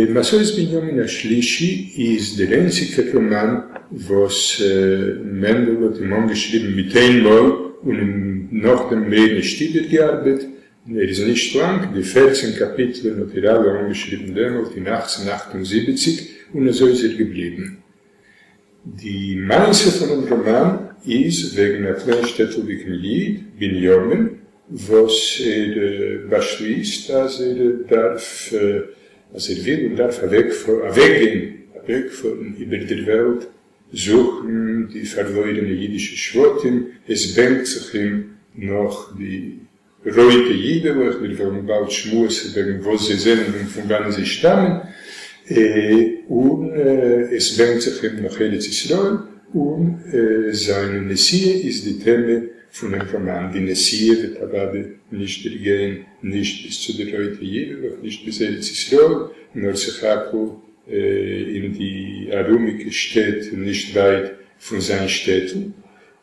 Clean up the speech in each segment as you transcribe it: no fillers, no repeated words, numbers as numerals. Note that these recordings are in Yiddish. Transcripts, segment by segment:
מסעות בנימין השלישי איז דער איינציגער ראמאן וואס מענדל האט אים אנגעשריבן מיט איין מאל און אים נאכדעם מער נישט איבערגעארבעט, און ער איז נישט לאנג, די פערצען קאפיטלען האט ער אלע אנגעשריבן דעמאלט אין 1878 און אזוי איז ער געבליבן. די מעשה פונעם ראמאן איז וועגן א קליין שטעטלדיגן איד, בנימין, וואס ער באשליסט אז ער דארף, אז ער וויל און דארף אוועקגיין, אוועקפארן איבער דער וועלט זוכן די פארלוירענע אידישע שבטים, עס בענקט זיך אים נאך די רויטע אידעלעך, מיר וועלן באלד שמועסן וועגן וואס זיי זענען און פון וואנען זיי שטאמען, און עס בענקט זיך אים נאך ארץ ישראל, און זיין נסיעה איז די טעמע פונעם ראמאן. די נסיעה וועט אוודאי נישט דערגיין נישט ביז צו די רויטע אידעלעך, נישט ביז ארץ ישראל, נאר סך הכל אין די ארומיגע שטעט נישט ווייט פון זיין שטעטל.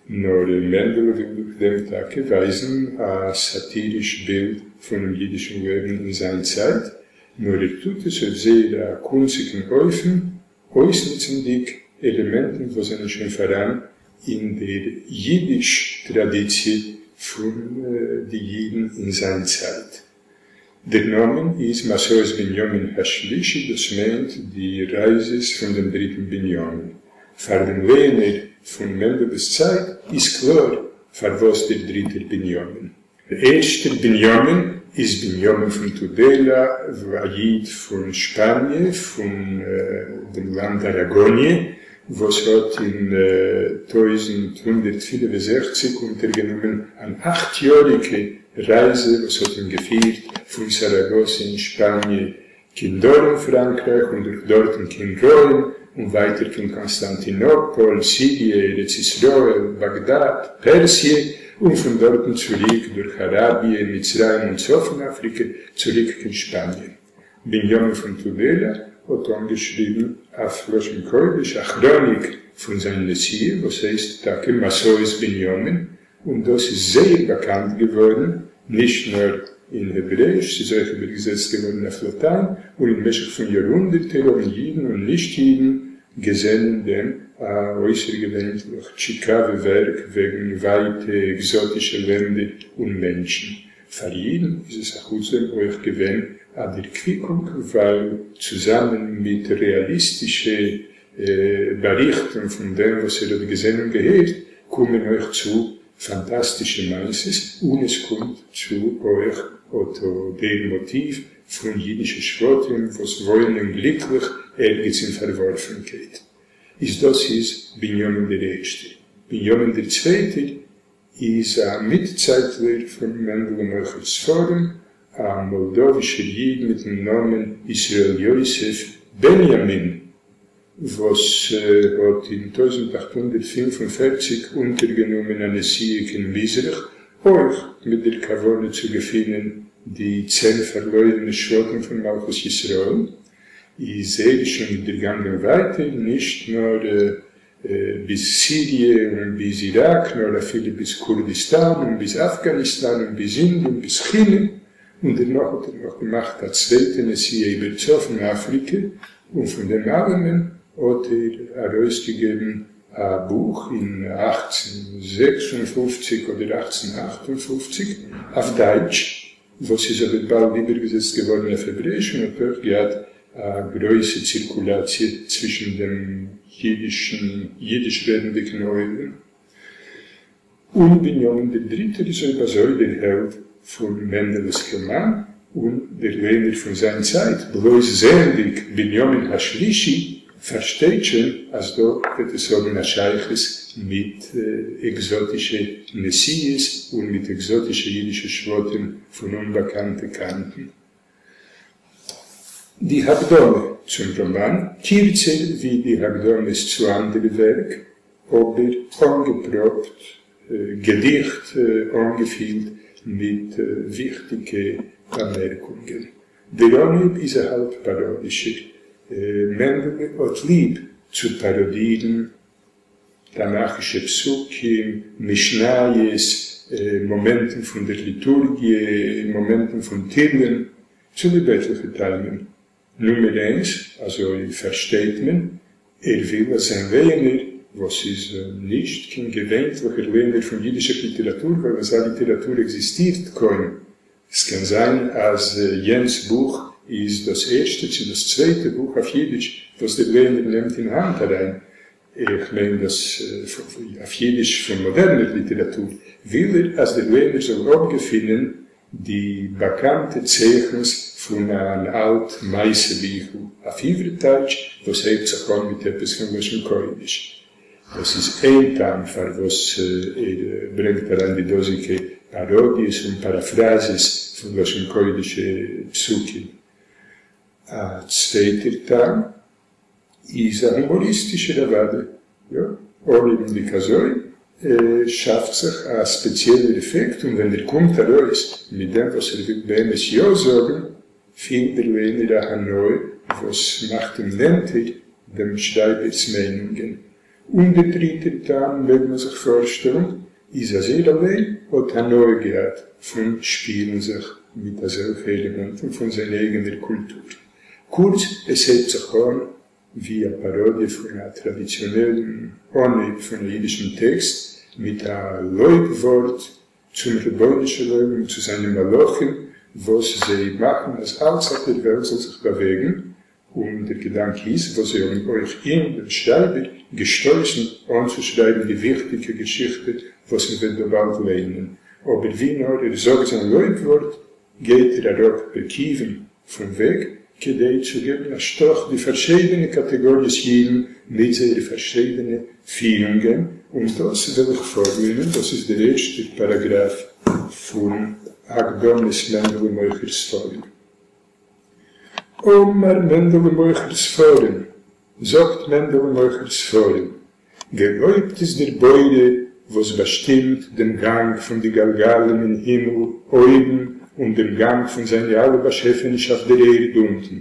נאר מענדעלע וויל דורך דעם טאקע ווייזן א סאטיריש בילד פונעם אידישן לעבן אין זיין צייט, נאר ער טוט עס אויף זייער א קונציגן אופן, אויסנוצנדיג עלעמענטן וואס זענען שוין פאראן אין דער אידיש טראדיציע פון די אידן אין זיין צייט. דער נאמען איז מסעות בנימין השלישי, דאס מיינט די רייזעס פון דעם דריטן בנימין. פאר דעם לייענער פון מענדעלע'ס צייט איז קלאר פארוואס דער דריטער בנימין. דער ערשטער בנימין איז בנימין פון טודעלא, א איד פון שפאניע, פון דעם לאנד אראגאניע, וואס האט אין 1165 אונטערגענומען אן אכט יאריגע רייזע וואס האט אים געפירט פון סאראגאסע אין שפאניע קיין דרום פראנקרייך און דורך דארטן קיין רוים און ווייטער קיין קאנסטאנטינאפאל, סיריע, ארץ ישראל, באגדאד, פערסיע, און פון דארטן צוריק דורך אראביע, מצרים און צפון אפריקע צוריק קיין שפאניע. בנימין פון טודעלא האט אנגעשריבן אויף לשון קודש א כראניק פון זיין נסיעה וואס הייסט טאקע מסעות בנימין, און דאס איז זייער באקאנט געווארן נישט נאר אין העברעאיש, ס'איז אויך איבערגעזעצט געווארן אויף לאטיין, און אין משך פון יארהונדערטער האבן אידן און נישט אידן געזען אין דעם א אויסערגעווענליך טשיקאווע ווערק וועגן ווייטע עקזאטישע לענדער און מענטשן. פאר אידן איז עס אחוץ דעם אויך געווען א דערקוויקונג, ווייל צוזאמען מיט רעאליסטישע באריכטן פון דעם וואס ער האט געזען און געהערט, קומען אויך צו פאנטאסטישע מעשות, און עס קומט צו אויך אט דער מאטיוו פון אידישע שבטים וואס וואוינען גליקליך ערגעץ אין פארווארפענקייט. איז דאס איז בנימין דער ערשטער. בנימין דער צווייטער איז א מיטצייטלער פון מענדעלע מוכר ספרים, א מאלדאווישער איד מיטן נאמען ישראל יוסף בנימין, וואס האט אין 1845 אונטערגענומען א נסיעה קיין מזרח, אויך מיט דער כוונה צו געפינען די 10 פארלוירענע שבטים פון מלכות ישראל, איז ער שוין דערגאנגען ווייטער, נישט נאר ביז סיריע און ביז איראק, נאר אפילו ביז קורדיסטאן און ביז אפגאניסטאן און ביז אינדיע און ביז כינע, און דערנאך האט ער נאך געמאכט א צווייטע נסיעה איבער צפון אפריקע, און פון דעם אלעמען האט ער ארויסגעגעבן א בוך אין 1856 אדער 1858 אויף דייטש, וואס איז אבער באלד איבערגעזעצט געווארן אויף העברעאיש און האט אויך געהאט א גרויסע צירקולאציע צווישן דעם אידישן, אידיש רעדנדיגן עולם. און בנימין דער דריטער איז אויב אזוי דער העלד פון מענדעלע'ס ראמאן, און דער לייענער פון זיין צייט, בלויז זעענדיג בנימין השלישי, פארשטייט שוין אז דא וועט עס האבן א שייכות מיט עקזאטישע נסיעות און מיט עקזאטישע אידישע שבטים פון אומבאקאנטע קאנטן. די הקדמה צום ראמאן, קירצער ווי די הקדמות צו אנדערע ווערק, אבער אנגעפראפט, געדיכט אנגעפילט מיט וויכטיגע באמערקונגען. דער אנהייב איז א האלב פאראדישער. מענדעלע האט ליב צו פאראדירן תנכישע פסוקים, משניות, מאמענטן פון דער ליטורגיע, מאמענטן פון תהילים, צוליב עטליכע טעמים. נומער איינס, אזוי פארשטייט מען, ער וויל אז זיין לייענער, וואס איז נישט קיין געווענטליכער לייענער פון אידישער ליטעראטור, ווייל אזא ליטעראטור עקזיסטירט קוים, ס'קען זיין אז יענץ בוך איז דאס ערשטע צי דאס צווייטע בוך אויף אידיש וואס דער לייענער נעמט אין האנט אריין, איך מיין דאס אויף אידיש פון מאדערנער ליטעראטור, וויל ער אז דער לייענער זאל אפגעפינען די באקאנטע צייכנס פון אן אלט מעשה ביכל אויף עברי טייטש וואס הייבט זיך אן מיט עפעס פון לשון קודש. דאס איז איין טעם פארוואס ער ברענגט אריין די דאזיגע פאראדיעס און פאראפראזעס פון לשון קודש'ע פסוקים. א צווייטער טעם איז א הומאריסטישער אוודאי, יא, אנהייבנדיג אזוי שאפט זיך א ספעציעלער עפעקט און ווען ער קומט ארויס מיט דעם וואס ער וויל באמת יא זאגן, פילט דער לייענער א הנאה וואס מאכט אים נענטער דעם שרייבער'ס מיינונגען. און דער דריטער טעם מעג מען זיך פארשטעלן איז אז ער אליין האט הנאה געהאט פון שפילן זיך מיט אזעלכע עלעמענטן פון זיין אייגענער קולטור. קורץ, עס הייבט זיך אן ווי א פאראדיע פון א טראדיציאנעלן אנהייב פון א אידישן טעקסט, מיט א לויב ווארט צום רבונו של עולם און צו זיינע מלאכים וואס זיי מאכן אז אלץ אויף דער וועלט זאל זיך באוועגן, און דער געדאנק איז וואס זיי האבן אויך אים, דעם שרייבער, געשטויסן אנצושרייבן די וויכטיגע געשיכטע וואס מען וועט דא באלד ליינען, אבער ווי נאר ער זאגט זיין לויב ווארט גייט ער אראפ בכיוון פון וועג כדי צו געבן א שטאך די פארשיידענע קאטעגאריעס אידן מיט זייערע פארשיידענע פירונגען, און דאס וועל איך פארליינען, דאס איז דער ערשטער פאראגראף פון הקדמת מענדעלע מוכר ספרים. אמר מענדעלע מוכר ספרים, זאגט מענדעלע מוכר ספרים, געלויבט איז דער בורא וואס באשטימט דעם גאנג פון די גלגלים אין הימל אויבן און דעם גאנג פון זיינע אלע באשעפעניש אויף דער ערד אונטן.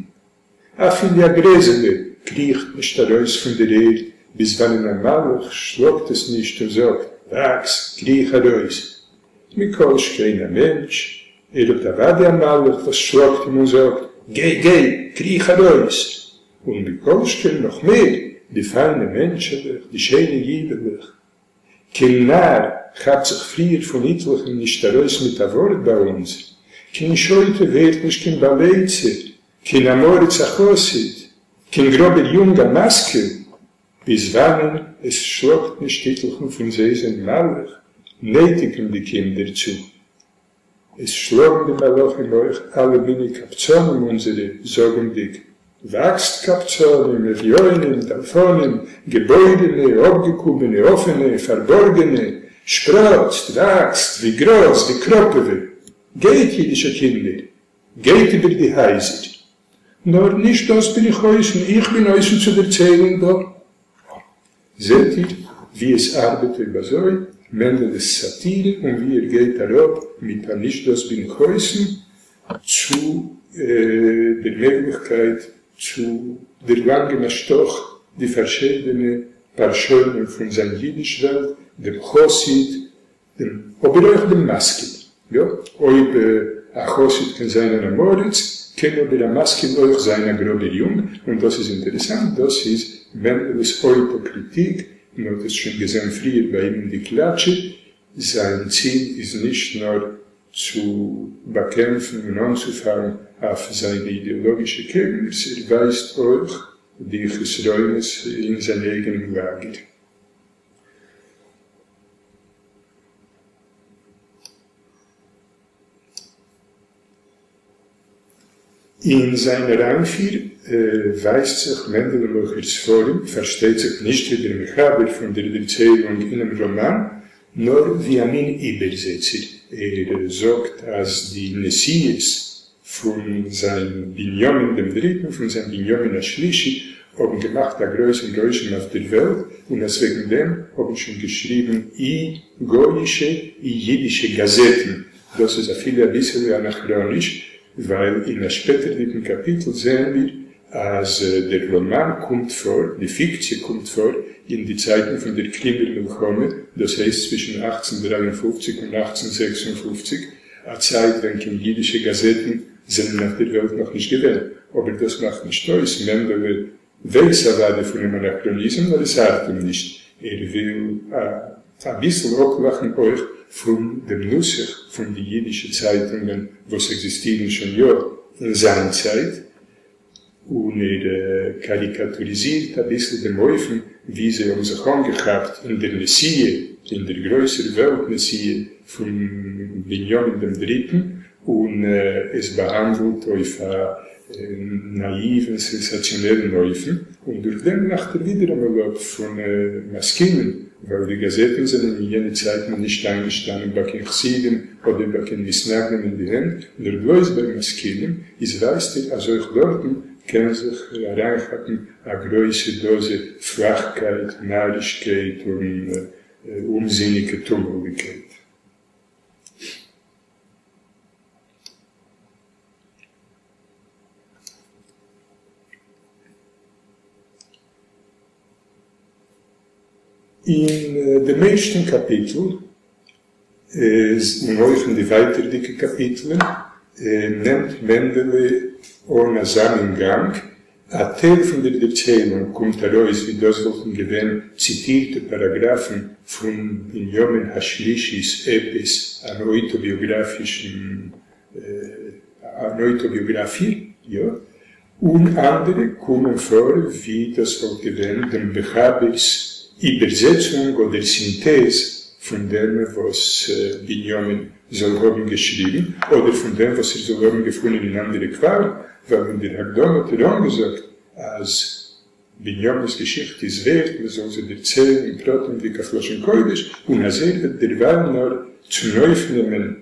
אפילו א גרעזעלע קריכט נישט ארויס פון דער ערד ביז וואנען א מלאך שלאגט עס נישט און זאגט, וואקס, קריך ארויס. מכל שכן א מענטש, ער האט אוודאי א מלאך וואס שלאגט אים און זאגט, גיי גיי, קריך ארויס! און מכל שכן נאך מער די פיינע מענטשעלעך, די שיינע אידעלעך. קיין נאר כאפט זיך פריער פון איטליכן נישט ארויס מיט א ווארט ביי אונז, קיין שוטה ווערט נישט קיין בעל עצה, קיין עם הארץ א חסיד, קיין גראבער יונג א משכיל, ביז וואנען עס שלאגט נישט איטליכן פון זיי זיין מלאך, נעטיגן די קינדער צו. עס שלאגן די מלאכים אויך אלע מיני קבצנים אונזערע, זאגנדיג, וואקסט קבצנים, אביונים, דלפנים, געבוירענע, אפגעקומענע, אפענע, פארבארגענע, שפראצט, וואקסט, ווי גראז, ווי קראפעווע, גייט אידישע קינדער, גייט איבער די הייזער. נאר נישט דאס בין איך אויסן, איך בין אויסן צו דערציילן דא. זעט איר ווי עס ארבעט אויב אזוי מענדעלע'ס סאטירע און ווי ער גייט אראפ מיט א נישט דאס בין איך אויסן צו דער מעגליכקייט צו דערלאנגען א שטאך די פארשידענע פארשוינען פון זיין אידיש וועלט, דעם חסיד, דעם אבער אויך דעם משכיל. יא, אויב א חסיד קען זיין אן עם הארץ, קען אבער א משכיל אויך זיין א גראבער יונג, און דאס איז אינטערעסאנט, דאס איז מענדעלע'ס אויטא-קריטיק, מען האט עס שוין געזען פריער ביי אים אין די קלאטשע, זיין ציל איז נישט נאר צו באקעמפן און אנצופאלן אויף זיינע אידעאלאגישע קעגנערס, ער ווייזט אויך די חסרונות אין זיין אייגענעם לאגער. אין זיין אריינפיר ווייזט זיך מענדעלע מוכר ספרים, פארשטייט זיך נישט ווי דער מחבר פון דער דערציילונג אינעם ראמאן, נאר ווי א מין איבערזעצער. ער זאגט אז די נסיעות פון זיין בנימין דעם דריטן, פון זיין בנימין השלישי, האבן געמאכט א גרויסן רושם אויף דער וועלט, און אז וועגן דעם האבן שוין געשריבן אי גוי'אישע אי אידישע גאזעטן. דאס איז אפילו אביסעלע אנאכראניש, ווייל אין א שפעטערדיגן קאפיטל זעען מיר אז דער ראמאן קומט פאר, די פיקציע קומט פאר, אין די צייטן פון דער קרימער מלחמה, דאס הייסט צווישן 1853 און 1856, א צייט ווען קיין אידישע גאזעטן זענען אויף דער וועלט נאך נישט געווען. אבער דאס מאכט נישט אויס, מענדעלע ווייס אוודאי פונעם אנאכראניזם, נאר עס ארט אים נישט, ער וויל אביסל אפלאכן אויך פון דעם נוסח פון די אידישע צייטונגען וואס עקזיסטירן שוין יא אין זיין צייט, און ער קאריקאטוריזירט אביסל דעם אופן ווי זיי האבן זיך אנגעכאפט אין דער נסיעה, אין דער גרויסער וועלט נסיעה פון בנימין דעם דריטן, און עס באהאנדלט אויף א נאאיוון סענסאציאנעלן אופן, און דורך דעם לאכט ער ווידעראמאל אפ פון משכילים, ווייל די גאזעטן זענען אין יענע צייטן נישט איינגעשטאנען ביי קיין חסידים אדער ביי קיין מתנגדים אין די הענט, נאר בלויז ביי משכילים, איז ווייזט ער אז אויך דארטן קען זיך אריינכאפן א גרויסע דאזע פלאכקייט, נארישקייט און אומזיניגע טומלדיגקייט. אין דעם ערשטן קאפיטל און אויך אין די ווייטערדיגע קאפיטלען נעמט מענדעלע אן אזא מין גאנג, א טייל פון דער דערציילונג קומט ארויס ווי דאס וואלטן געווען ציטירטע פאראגראפן פון בנימין השלישי'ס עפעס אן אויטאביאגראפישן אן אויטאביאגראפיע, יא, און אנדערע קומען פאר ווי דאס וואלט געווען דעם מחבר'ס איבערזעצונג אדער סינטעז פון דעם וואס בנימין זאל האבן געשריבן, אדער פון דעם וואס ער זאל האבן געפונען אין אנדערע קוואלן, ווייל אין דער הקדמה האט ער אנגעזאגט אז בנימינ'ס געשיכטע איז ווערט מען זאל זי דערציילן פרטימ'דיג אויף לשון קודש, און אז ער וועט דערווייל נאר צונויפנעמען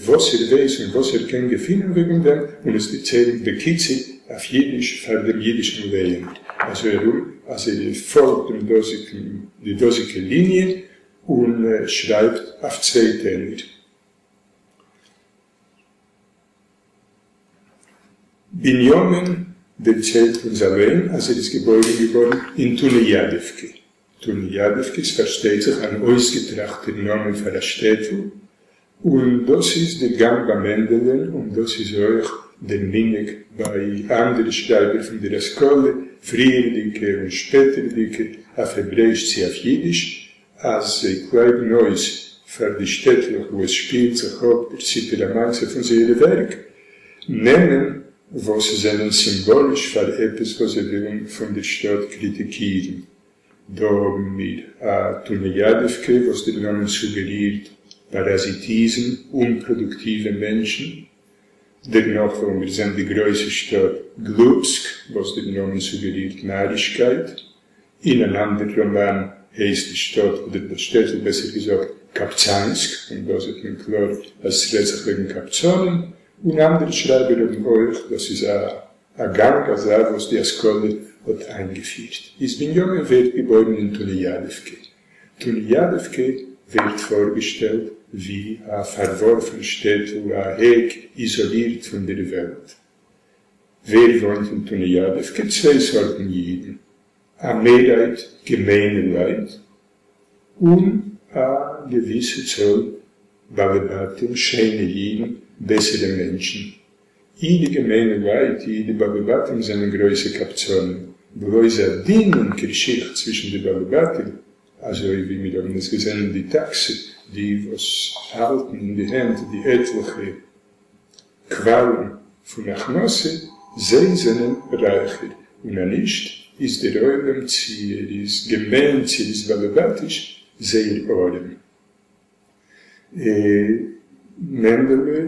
וואס ער ווייס און וואס ער קען געפינען וועגן דעם, און עס דערציילן בקיצור אויף אידיש פאר דעם אידישן לייענער, אזוי ארום אז ער פאלגט דעם דאזיגן די דאזיגע ליניע און שרייבט אויף צוויי טענער. בנימין דערציילט אונז אליין אז ער איז געבוירן געווארן אין טונעיאדעווקע. טונעיאדעווקע איז פארשטייט זיך אן אויסגעטראכטער נאמען פאר א שטעטל, און דאס איז דער גאנג ביי מענדעלען, און דאס איז אויך דער מנהג ביי אנדערע שרייבער פון דער השכלה, פריערדיגע און שפעטערדיגע, אויף העברעאיש צי אויף אידיש, אז זיי קלייבן אויס פאר די שטעטלעך וואו עס שפילט זיך אפ דער סיפור המעשה פון זייערע ווערק, נעמען וואס זענען סימבאליש פאר עפעס וואס זיי ווילן פון דער שטאט קריטיקירן. דא האבן מיר א טונעיאדעווקע וואס דער נאמען סוגערירט פאראזיטיזם, אומפראדוקטיווע מענטשן. דערנאך וועלן מיר זען די גרויסע שטאט גלופסק וואס דער נאמען סוגערירט נארישקייט. אין אן אנדער ראמאן הייסט די שטאט, אדער דאס שטעטל בעסער געזאגט, קאפצאנסק, און דא זעט מען קלאר אז עס רעדט זיך וועגן קבצנים, און אנדערע שרייבער האבן אויך, דאס איז א א גאנג אזא וואס די השכלה האט איינגעפירט. איז בנימין ווערט געבוירן אין טונעיאדעווקע. טונעיאדעווקע ווערט פארגעשטעלט ווי א פארווארפן שטעטל, א העק איזאלירט פון דער וועלט. ווער וואוינט אין טונעיאדעווקע? צוויי סארטן אידן, א מערהייט געמיינע לייט, און א געוויסע צאל בעלי בתים, שיינע אידן, בעסערע מענטשן. אי די געמיינע לייט, אי די בעלי בתים זענען גרויסע קבצנים. בלויז א דינינקער שיכט צווישן די בעלי בתים, אזוי ווי מיר האבן עס געזען אין די טאקסע, די וואס האלטן אין די הענט די עטליכע קוואלן פון הכנסה, זיי זענען רייכער, און אנישט איז דער עולם צי ער איז געמיין צי ער איז באלעבאטיש זייער ארעם. מענדעלע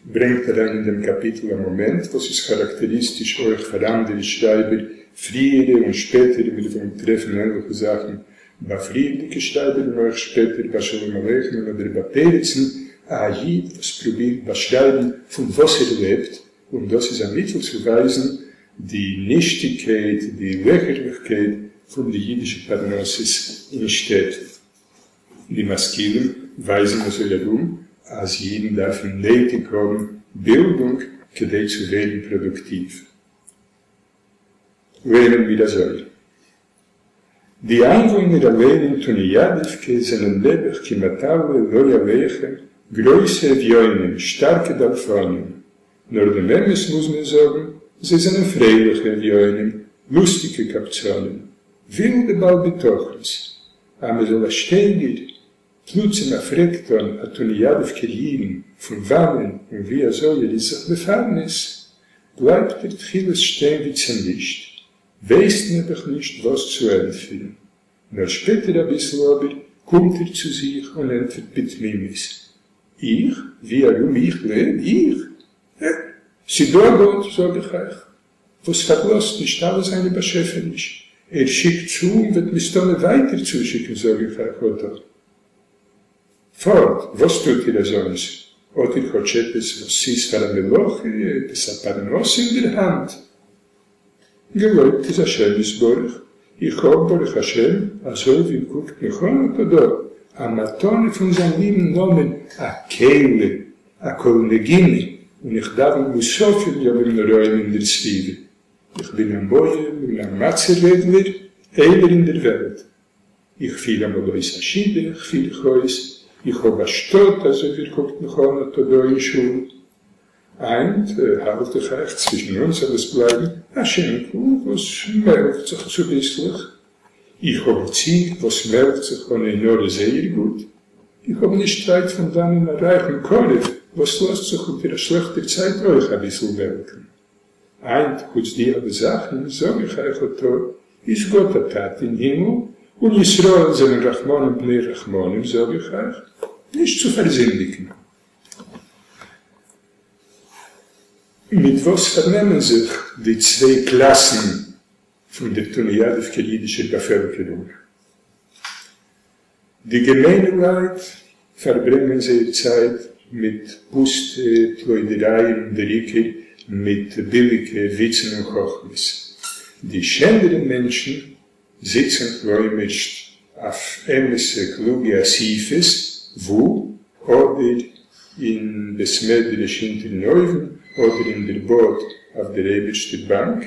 ברענגט אריין אין דעם קאפיטל א מאמענט וואס איז כאראקטעריסטיש אויך פאר אנדערע שרייבער, פריערע און שפעטערע, מיר וועלן טרעפן ענליכע זאכן ביי פריערדיגע שרייבער און אויך שפעטער ביי שלום עליכמ'ן אדער ביי פרצ'ן, א איד וואס פרובירט באשרייבן פון וואס ער לעבט, און דאס איז א מיטל צו ווייזן די נישטיגקייט, די לעכערליכקייט פון די אידישע פרנסות אין שטעטל. די משכילים ווייזן אזוי ארום אז אידן דארפן נעטיג האבן בילדונג כדי צו ווערן פראדוקטיוו. לערנען מיר אזוי. די איינוואוינער אליין אין טונעיאדעווקע זענען נעבעך כמעט אלע, לא עליכם, גרויסע אביונים, שטארקע דלפנים. נאר דעם אמת מוז מען זאגן. זיי זענען פרייליכע אביונים, לוסטיגע קבצנים, ווילדע בעל בטחון'ס. אז מען זאל א שטייגער פלוצים א פרעג טאן א טונעיאדעווקער אידן פון וואנען און ווי אזוי ער איז זיך מפרנס, בלייבט ער תחילת שטיין ווי צעמישט, ווייסט נעבעך נישט וואס צו ענטפערן. נאר שפעטער אביסל אבער קומט ער צו זיך און ענטפערט בתמימות, איך? ווי ארום איך לעב? איך? ע, ס'דא א גאט, זאג איך אייך, וואס פארלאזט נישט אלע זיינע באשעפעניש, ער שיקט צו און וועט מסתמא ווייטער צושיקן, זאג איך אייך, אט דא. פארט, וואס טוט איר אזוינס? האט איר כאטש עפעס וואס ס'איז פאר א מלאכה, עפעס א פרנסה אין דער האנט? געלויבט איז השם יתברך, איך האב ברוך השם, אזוי ווי איר קוקט מיך אן אט דא, א מתנה פון זיין ליבן נאמען, א כלי, א קול נגינה, און איך דאווען מוספים ימים נוראים אין דער סביבה. איך בין א מוהל און א מצה רעדלער, איינער אין דער וועלט. איך פיר אמאל אויס א שידוך, פיר איך אויס, איך האב א שטאט, אזוי ווי איר קוקט מיך אן אט דא אין שול. היינט האלט איך אייך צווישן אונז זאל עס בלייבן א שענקל וואס מעלקט זיך צוביסלעך. איך האב א ציג וואס מעלקט זיך אן עין הרע זייער גוט. איך האב נישט ווייט פון דאנען א רייכן קרוב וואס לאזט זיך אונטער א שלעכטער צייט אויך אביסל מעלקן. היינט חוץ די אלע זאכן זאג איך אייך אטא איז גאט א טאטע אין הימל און ישראל זענען רחמנים בני רחמנים זאג איך אייך נישט צו פארזינדיגן. מיט וואס פארנעמען זיך די צוויי קלאסן פון דער טונעיאדעווקער אידישער באפעלקערונג? די געמיינע לייט פארברענגען זייער צייט מיט פוסטע פלוידערייען און דער עיקר מיט ביליגע וויצן און חכמות. די שענערע מענטשן זיצן כלומר'שט אויף אמת'ע קלוגע אסיפות וואו אדער אין בית מדרש הינטערן אויוון אדער אין דער באד אויף דער אייבערשטער באנק,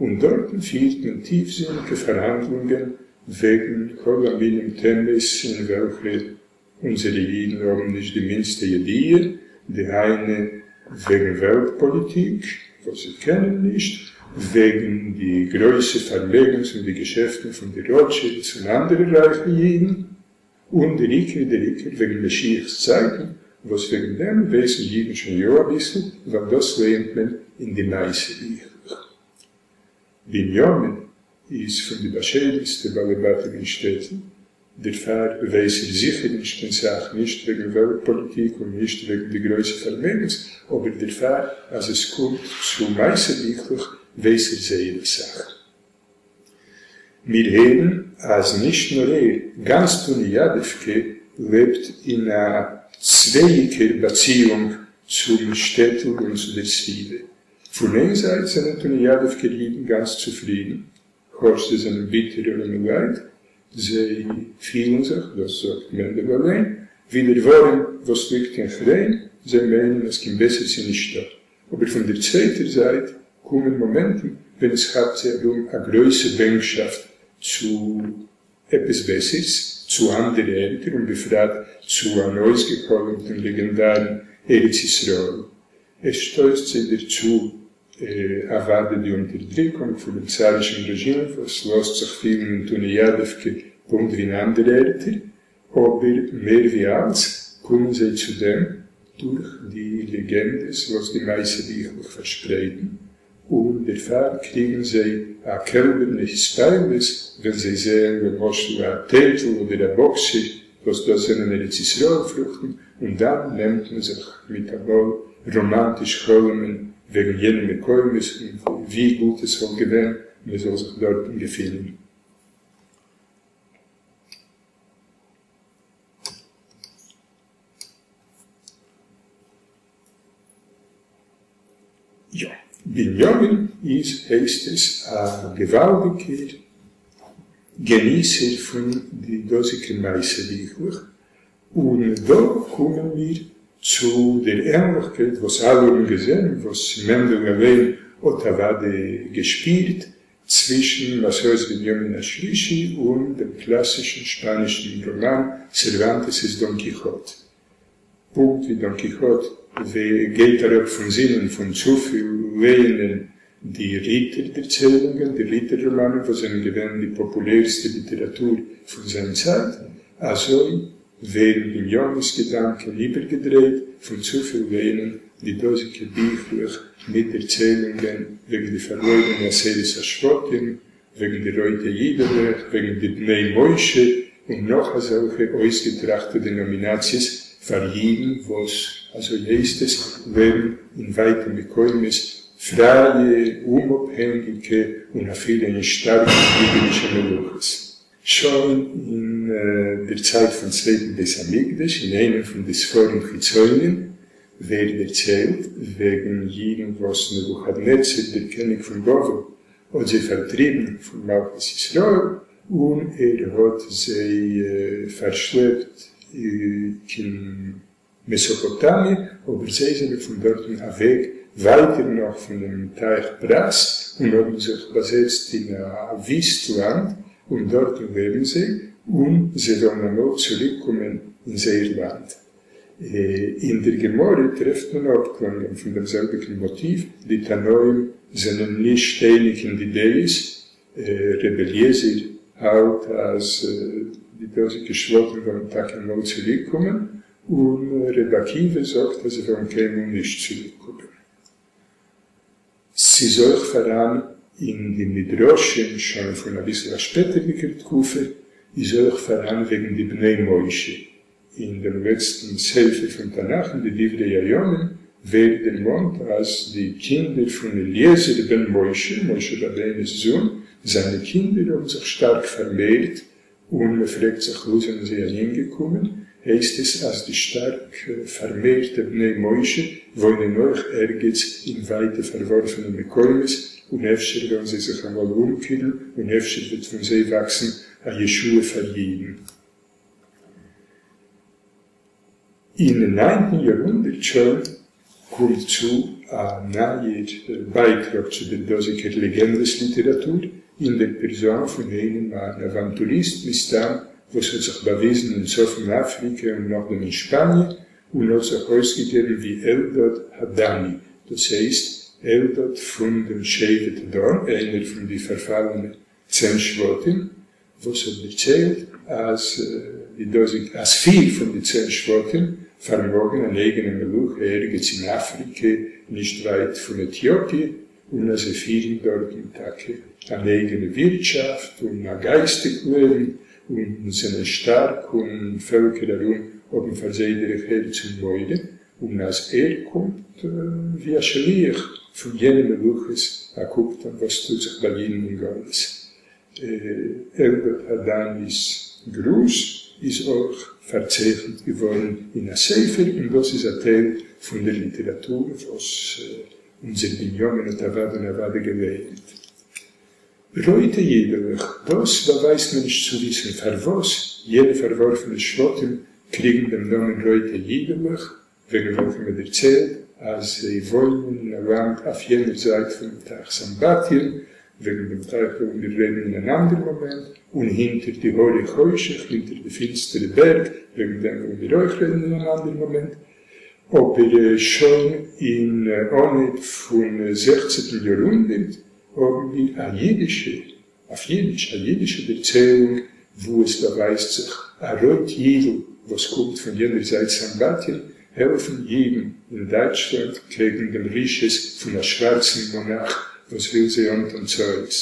און דארטן פירט מען טיפזיניקע פארהאנדלונגען וועגן כל המינים טעמעס אין וועלכע אונזערע אידן האבן נישט די מינדסטע ידיעה, דהיינו וועגן וועלט פאליטיק, וואס זיי קענען נישט, וועגן די גרויסע פארמעגנס און די געשעפטן פון די רוטשילדס און אנדערע רייכע אידן, און דער עיקר דער עיקר וועגן משיח'ס צייטן, וואס וועגן דעם ווייסן אידן שוין יא אביסל, ווייל דאס לערנט מען אין די מעשה ביכלעך. בנימין איז פון די באשיידנסטע בעלי בתים אין שטעטל, דערפאר ווייס ער זיכער נישט קיין סך נישט וועגן וועלט פאליטיק און נישט וועגן די גרויסע פארמעגנס, אבער דערפאר אז עס קומט צו מעשה ביכלעך ווייס ער זייער אסאך. מיר הערן אז נישט נאר ער, גאנץ טונעיאדעווקע לעבט אין א צווייאיקער באציאונג צום שטעטל און צו דער סביבה. פון איין זייט זענען טונעיאדעווקער אידן גאנץ צופרידן, כאטש זיי זענען ביטערע ארימעלייט, זיי פילן זיך, דאס זאגט מענדעלע אליין, ווי דער ווארים וואס ליגט אין כריין, זיי מיינען אז קיין בעסערס איז נישטא. אבער פון דער צווייטער זייט קומען מאמענטן ווען עס כאפט זיי ארום א גרויסע בענקשאפט צו עפעס בעסערס, צו אנדערע ערטער און בפרט צו אן אויסגעחלומטן לעגענדארן ארץ ישראל. עס שטויסט זיי דערצו אוודאי די אונטערדריקונג פונעם צארישן רעזשים וואס לאזט זיך פילן אין טונעיאדעווקע פונקט ווי אין אנדערע ערטער, אבער מער ווי אלץ קומען זיי צו דעם דורך די לעגענדעס וואס די מעשה ביכלעך פארשפרייטן, און דערפאר קריגן זיי א קעלבערנע התפעלות ווען זיי זעען למשל א טייטל אדער א באקסער וואס דאס זענען ארץ ישראל פרוכטן, און דאן נעמט מען זיך מיטאמאל ראמאנטיש חלומ'ען וועגן יענע מקומות און ווי גוט עס וואלט געווען מען זאל זיך דארטן געפינען. יא, בנימין איז הייסט עס א געוואלדיגער געניסער פון די דאזיגע מעשה ביכלעך, און דא קומען מיר צו דער ענליכקייט וואס אלע האבן געזען און וואס מענדעלע אליין האט אוודאי געשפירט, צווישן מסעות בנימין השלישי און דעם קלאסישן שפאנישן ראמאן סערוואנטעס'ס דאן קיכאט. פונקט ווי דאן קיכאט גייט אראפ פון זינען פון צופיל לייענען. די ריטער-דערציילונגען, די ריטער-ראמאנען וואס זענען געווען די פאפולערסטע ליטעראטור פון זיין צייט, אזוי ווערן בנימינ'ס געדאנקען איבערגעדרייט פון צופיל לייענען די דאזיגע ביכלעך מיט דערציילונגען וועגן די פארלוירענע עשרת השבטים, וועגן די רויטע אידעלעך, וועגן די בני משה און נאך אזעלכע אויסגעטראכטע דענאמינאציעס פאר אידן וואס, אזוי הייסט עס, לעבן אין ווייטע מקומות, פרייע, אומאפהענגיקע און אפילו אין שטארקע קריגערישע מלוכות. שוין אין דער צייט פון צווייטן בית המקדש, אין איינעם פון די ספרים חיצונים, ווערט דערציילט וועגן אידן וואס נבוכדנצר דער קעניג פון בבל האט זיי פארטריבן פון מלכות ישראל, און ער האט זיי פארשלעפט קיין מעסאפאטאמיע, אבער זיי זענען פון דארטן אוועק ווייטער נאך פון דעם טייך פרת, און האבן זיך באזעצט אין א וויסט לאנד, און דארטן לעבן זיי, און זיי וועלן אמאל צוריקקומען אין זייער לאנד. אין דער גמרא טרעפט מען אפקלאנגען פון דעם זעלביגן מאטיוו, די תנאים זענען נישט אייניג אין די דעות, ר' אליעזר האלט אז די דאזיגע שבטים וועלן טאקע אמאל צוריקקומען, און ר' עקיבא זאגט אז זיי וועלן קיינמאל נישט צוריקקומען. ס'איז אויך פאראן אין די מדרשים שוין פון אביסל א שפעטערדיגער תקופה, איז אויך פאראן וועגן די בני משה, אין דעם לעצטן ספר פון תנך אין די דברי הימים ווערט דערמאנט אז די קינדער פון אליעזר בן משה, משה רבינו'ס זון, זיינע קינדער האבן זיך שטארק פארמערט, און מען פרעגט זיך וואו זענען זיי אהינגעקומען, הייסט עס אז די שטארק פארמערטע בני משה וואוינען אויך ערגעץ אין ווייטע פארווארפענע מקומות, און אפשר וועלן זיי זיך אמאל אומקערן און אפשר וועט פון זיי וואקסן א ישועה פאר אידן. אין ניינטן יארהונדערט שוין קומט צו א נייער בייטראג צו דער דאזיגער לעגענדעס-ליטעראטור, אין דער פערזאן פון איינעם אן אוואנטוריסט מסתם, וואס האט זיך באוויזן אין צפון אפריקע און נאכדעם אין שפאניע, און האט זיך אויסגעגעבן ווי אלדד הדני, דאס הייסט, אלדד פון דעם שבט דן, איינער פון די פארפאלענע צען שבטים, וואס האט דערציילט אז די דאזיגע אז פיר פון די צען שבטים פארמאגן אן אייגענע מלוכה ערגעץ אין אפריקע נישט ווייט פון עטיאפיע, און אז זיי פירן דארטן טאקע אן אייגענע ווירטשאפט און א גייסטיג לעבן און זענען שטארק און פעלקער ארום האבן פאר זיי דרך ארץ און מורא, און אז ער קומט ווי א שליח פון יענע מלוכות א קוק טאן וואס טוט זיך ביי אידן אין גלות. אלדד הדני'ס גרוס איז אויך פארצייכנט געווארן אין א ספר, און דאס איז א טייל פון דער ליטעראטור וואס אונזער בנימין האט אוודאי און אוודאי געלייענט. רויטע אידעלעך, דאס באווייזט מען נישט צו וויסן פארוואס יענע פארווארפענע שבטים קריגן דעם נאמען רויטע אידעלעך, וועגן וועלכע מען דערציילט אז זיי וואוינען אין א לאנד אויף יענער זייט פונעם טייך סמבטיון, וועגן דעם טייך וועלן מיר רעדן אין אן אנדער מאמענט, און הינטער די הרי חושך, הינטער די פינסטערע בערג, וועגן דעם וועלן מיר אויך רעדן אין אן אנדער מאמענט, אבער שוין אין אנהייב פון זעכצעטן יארהונדערט האבן מיר א אידישע אויף יידיש, א יידישע דערציילונג וואו עס באווייזט זיך א רויט יידל וואס קומט פון יענער זייט סמבטיון העלפן יידן אין דייטשלאנד קעגן דעם רשעות פון א שווארצן מאנאך וואס וויל זיי אנטון צרות.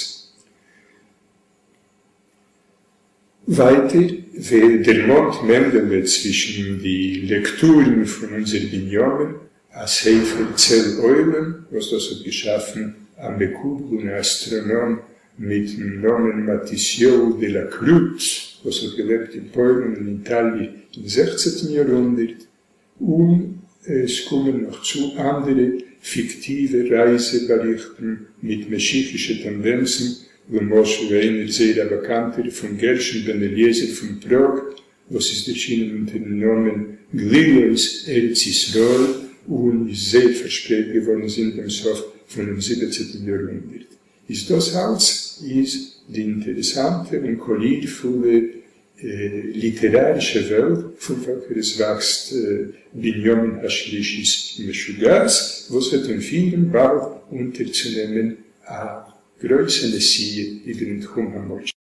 ווייטער ווערט דערמאנט מענדעלע צווישן די לעקטורן פון אונזער בנימין, א ספר צל עולם וואס דאס האט געשאפן א מקובל און א אסטראנאם מיטן נאמען מתיסיהו דע לה קרוץ וואס האט געלעבט אין פוילן און איטאליע אין זעכצעטן יארהונדערט, און עס קומען נאך צו אנדערע פיקטיווע רייזע באריכטן מיט משיחישע טענדענצן, למשל איינער זייער א באקאנטער פון גרשון בן אליעזר פון פראג וואס איז ערשינען אונטערן נאמען גלילות ארץ ישראל און איז זייער פארשפרייט געווארן זינט דעם סוף פונעם זיבעצעטן יארהונדערט. איז דאס אלץ איז די אינטערעסאנטע און קאלירפולע ליטערארישע וועלט פון וועלכער עס וואקסט בנימין השלישי'ס משוגעת, וואס וועט אים פירן באלד אונטערצונעמען. א גרויסע נסיעה איבערן תחום המושב.